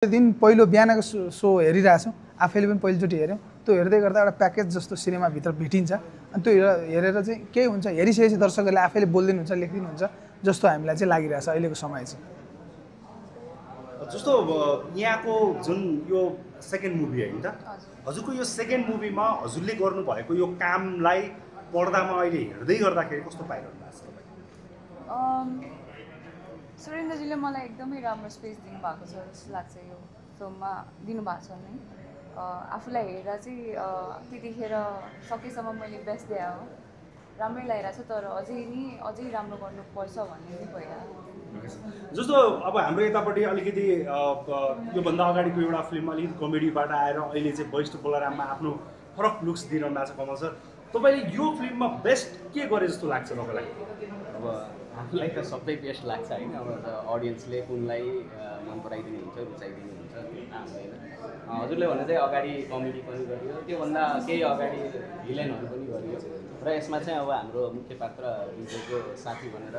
दिन पहिलो बिहानको सो हेरिरहेछौँ, आफैले पनि पहिलोचोटि हेऱ्यौँ। त्यो हेर्दै गर्दा एउटा प्याकेज जस्तो सिनेमाभित्र भेटिन्छ अनि त्यो हेरेर चाहिँ केही हुन्छ, हेरिसकेपछि दर्शकहरूले आफैले बोलिदिनुहुन्छ, लेखिदिनुहुन्छ जस्तो हामीलाई चाहिँ लागिरहेछ अहिलेको समय चाहिँ। जस्तो यहाँको जुन यो सेकेन्ड मुभी होइन त, हजुरको यो सेकेन्ड मुभीमा हजुरले गर्नुभएको यो कामलाई पर्दामा अहिले हेर्दै गर्दाखेरि कस्तो पाइरहनु भएको छ तपाईँ? सुरेन्द्रजीले मलाई एकदमै राम्रो स्पेस दिनुभएको छ जस्तो लाग्छ यो फिल्ममा दिनुभएको छ नि। आफूलाई हेरेर चाहिँ त्यतिखेर सकेसम्म मैले बेस्ट दिए हो, राम्रै लागिरहेको छ, तर अझै राम्रो गर्नुपर्छ भन्ने पनि भइरहेको। जस्तो अब हाम्रो यतापट्टि अलिकति योभन्दा अगाडिको एउटा फिल्म अलिकति कमेडीबाट आएर अहिले चाहिँ वरिष्ठ बलराममा आफ्नो फरक लुक्स दिइरहनु भएको छ कमल सर। तपाईँले यो फिल्ममा बेस्ट के गरे जस्तो लाग्छ तपाईँलाई? अब आफूलाई त सबै बेस्ट लाग्छ होइन, अब अडियन्सले कुनलाई मन पराइदिनु हुन्छ, रुचाइदिनु हुन्छ होइन। हजुरले भने चाहिँ अगाडि कमेडी पनि गरियो, त्योभन्दा केही अगाडि भिलेनहरू पनि गरियो र यसमा चाहिँ अब हाम्रो मुख्य पात्र विजयको साथी भनेर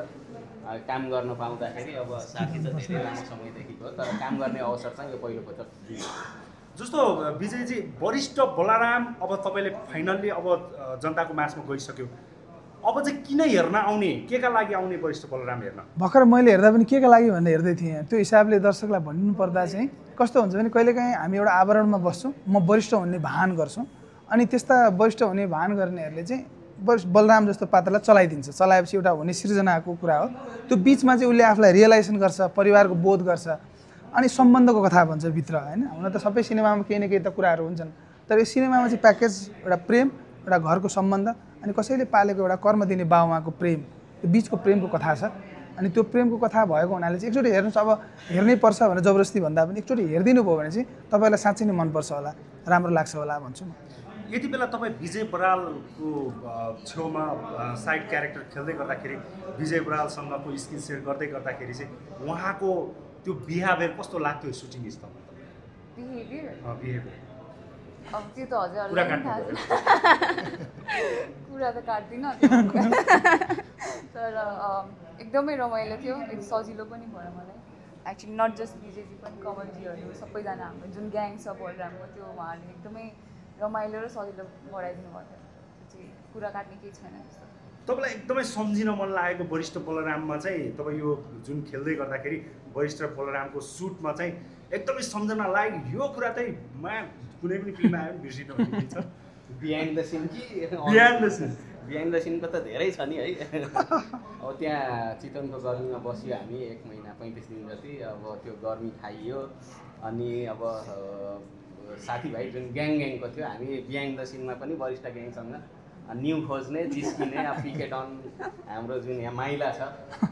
काम गर्न पाउँदाखेरि अब साथी त धेरै लामो समयदेखिको हो, तर काम गर्ने अवसर चाहिँ यो पहिलोपटक दियो। जस्तो विजयजी, वरिष्ठ बलराम अब तपाईँले फाइनल्ली अब जनताको माझमा गइसक्यो, अब चाहिँ किन हेर्न आउने, के का लागि आउने वरिष्ठ बलराम हेर्न? भर्खर मैले हेर्दा पनि के का लागि भनेर हेर्दै थिएँ। त्यो हिसाबले दर्शकलाई भन्नु पर्दा चाहिँ कस्तो हुन्छ भने कहिलेकाहीँ हामी एउटा आवरणमा बस्छौँ, म वरिष्ठ हुने भान गर्छौँ, अनि त्यस्ता वरिष्ठ हुने भान गर्नेहरूले चाहिँ बलराम जस्तो पात्रलाई चलाइदिन्छ। चलाएपछि एउटा हुने सृजनाको कुरा हो, त्यो बिचमा चाहिँ उसले आफूलाई रियलाइजेसन गर्छ, परिवारको बोध गर्छ, अनि सम्बन्धको कथा भन्छ भित्र होइन। हुन त सबै सिनेमामा केही न केही त कुराहरू हुन्छन्, तर यो सिनेमामा चाहिँ प्याकेज एउटा प्रेम, एउटा घरको सम्बन्ध, अनि कसैले पालेको एउटा कर्म दिने बाबुआमाको प्रेम, त्यो बिचको प्रेमको कथा छ। अनि त्यो प्रेमको कथा भएको हुनाले चाहिँ एकचोटि हेर्नुहोस्, अब हेर्नै पर्छ भनेर जबरजस्ती भन्दा पनि एकचोटि हेरिदिनु भयो भने चाहिँ तपाईँलाई साँच्चै नै मनपर्छ होला, राम्रो लाग्छ होला भन्छु म। यति बेला तपाईँ विजय बरालको छेउमा साइड क्यारेक्टर खेल्दै गर्दाखेरि, विजय बरालसँगको स्क्रिन सेयर गर्दै गर्दाखेरि चाहिँ उहाँको त्यो बिहेभियर कस्तो लाग्थ्यो सुटिङ स्थलमा? बिहेभियर अब त्यो त हजुरहरूलाई थाहा छ, कुरा त काट्दिनँ तर एकदमै रमाइलो थियो, सजिलो पनि भयो मलाई एक्चुअली। नट जस्ट विजयजी पनि कमलजीहरू सबैजना हाम्रो जुन ग्याङ छ बलरामको, त्यो उहाँहरूले एकदमै रमाइलो र सजिलो बनाइदिनु भएको थियो। त्यो चाहिँ कुरा काट्ने केही छैन जस्तो। तपाईँलाई एकदमै सम्झिन मन लागेको वरिष्ठ बलराममा चाहिँ तपाईँ यो जुन खेल्दै गर्दाखेरि वरिष्ठ बलरामको सुटमा चाहिँ एकदमै सम्झना लाग्यो यो कुरा चाहिँ कुनै पनि फिल्ममा आयो भने बिर्सिनु हुन्छ? बिहाइन्ड द सिन कि बिहाइन्ड द सिनको त धेरै छ नि है। अब त्यहाँ चितवनको गर्मीमा बस्यो हामी 1 महिना 35 दिन जति, अब त्यो गर्मी खाइयो, अनि अब साथीभाइ जुन ग्याङको थियो, हामी बिहाइन्ड द सिनमा पनि वरिष्ठ ग्याङसँग न्यू खोज्ने, जिस्किने, पिकेट अन हाम्रो जुन यहाँ माइला छ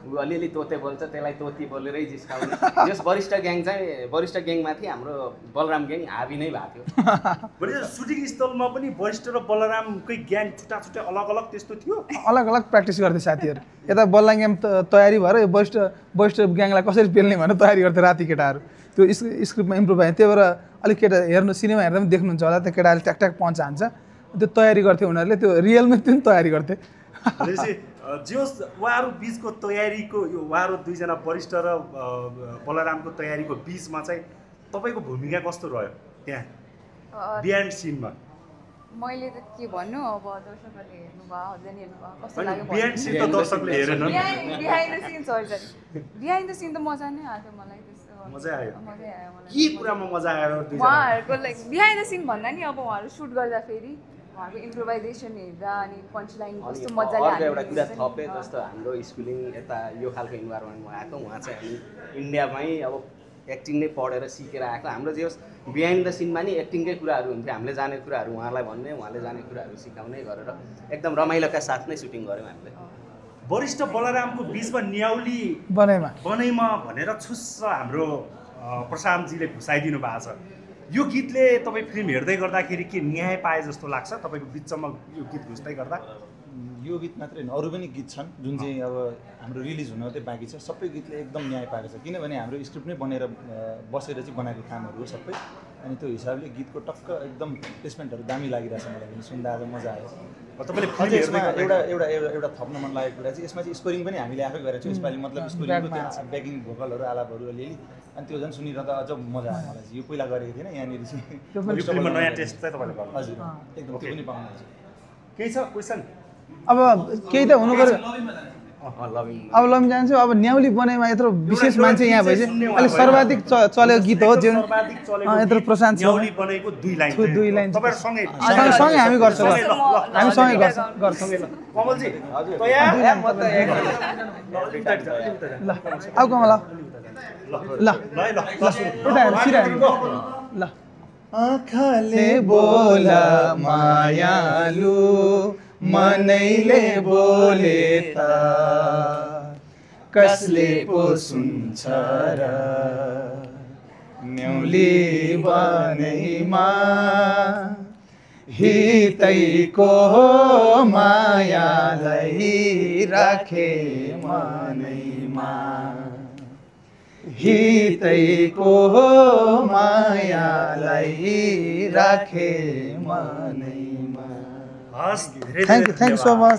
ऊ अलिअलि तोते बोल्छ, त्यसलाई तोती बोलेरै जिस्काउने। यस वरिष्ठ ग्याङमाथि हाम्रो बलराम ग्याङ हाबी नै भएको थियो। सुटिङ स्थलमा पनि वरिष्ठ र बलरामकै ग्याङ छुट्टा अलग अलग त्यस्तो थियो, अलग अलग प्र्याक्टिस गर्थे साथीहरू। यता बलराम ग्याङ तयारी भएर यो वरिष्ठ ग्याङलाई कसरी पेल्ने भनेर तयारी गर्थे राति केटाहरू। त्यो स्क्रिप्टमा इम्प्रुभ भयो, त्यही भएर अलिक केटा हेर्नु, सिनेमा हेर्दा पनि देख्नुहुन्छ होला, त्यो केटाहरूले ट्याक पञ्च हान्छ, त्यो तयारी गर्थे उनीहरूले, त्यो रियलमा त्यो तयारी गर्थे। उहाँहरू बिचको तयारीको यो उहाँहरू दुईजना वरिष्ठ र बलरामको तयारीको बिचमा चाहिँ तपाईँको भूमिका कस्तो रह्यो त्यहाँ बिहाइन्ड सिनमा? मैले त के भन्नु, अब दर्शकहरूले हेर्नुभयो, हजुर हेर्नुभयो, कस्तो लाग्यो? बिहाइन्ड सिन त दर्शकले हेरेन। Behind the scene behind the scene त मजा नै आयो मलाई, त्यस्तो मजा आयो मलाई। के कुरामा मजा आयो उहाँहरूको लाइक बिहाइन्ड द सिन भन्दा नि अब उहाँहरू सुट गर्दाखेरि उहाँको इम्प्रोभाइजेसन हेर्दा अनि पञ्च लाइन कस्तो मजाले एउटा कुरा थपे। जस्तो हाम्रो स्कुलिङ यता यो खालको इन्भाइरोमेन्टमा आएको, उहाँ चाहिँ हामी इन्डियामै अब एक्टिङ नै पढेर सिकेर आएको। हाम्रो जे होस् बिहाइन्ड द सिनमा नि एक्टिङकै कुराहरू हुन्थ्यो, हामीले जानेको कुराहरू उहाँलाई भन्ने, उहाँले जानेको कुराहरू सिकाउने गरेर एकदम रमाइलोका साथ नै सुटिङ गऱ्यौँ हामीले। वरिष्ठ बलरामको बिचमा न्याउली बनैमा भनेर छुस्स हाम्रो प्रशान्तजीले घुसाइदिनु भएको छ। यो गीतले तपाईँ फिल्म हेर्दै गर्दाखेरि के न्याय पाए जस्तो लाग्छ तपाईँको बिचमा यो गीत घुस्दै गर्दा? यो गीत मात्रै होइन, अरू पनि गीत छन् जुन चाहिँ अब हाम्रो रिलिज हुन चाहिँ बाँकी छ। सबै गीतले एकदम न्याय पाएको छ, किनभने हाम्रो स्क्रिप्ट नै बनेर बसेर चाहिँ बनाएको कामहरू हो सबै। अनि त्यो हिसाबले गीतको टक्क एकदम प्लेसमेन्टहरू दामी लागिरहेछ मलाई पनि, सुन्दा आज मजा आयो। तपाईँले एउटा थप्न मन लागेको कुरा चाहिँ यसमा चाहिँ स्कोरिङ पनि हामीले आफै गरेको छौँ यसपालि। मतलब स्कोरिङको त्यो ब्याकिङ भोकलहरू, आलापहरू अलिअलि अनि त्यो झन् सुनिरहँदा अझ मजा आयो मलाई चाहिँ यो पहिला गरेको थिएन यहाँनिर चाहिँ त्यो पनि यो फिल्ममा नयाँ टेस्ट चाहिँ तपाईँले गर्नु हजुर एकदम त्यो पनि पाउनुहुन्छ केही छ क्वेसन अब केही त हुनु पर्यो लभिङ अब लम जान्छु अब न्याउली बनाइमा यत्रो विशेष मान्छे यहाँ भएपछि अहिले सर्वाधिक चलेको गीत हो जुन यत्रो प्रशान्त छ न्याउली बनेको 2 लाइन 2 लाइन तपाईँहरु सँगै हामी गर्छौँ हामी सँगै गर्छौँ कमलजी तयार ल आऊ कमल ल ल यता हेर सिधा हेर ल आँखाले बोला मायालु मनैले बोले त कसले पो सुन्छ र न्याउली बनैमा हितैको मायालाई राखे मनैमा हितैको मायालाई राखे मनैमा हस् धेरै थ्याङ्क यू सो मच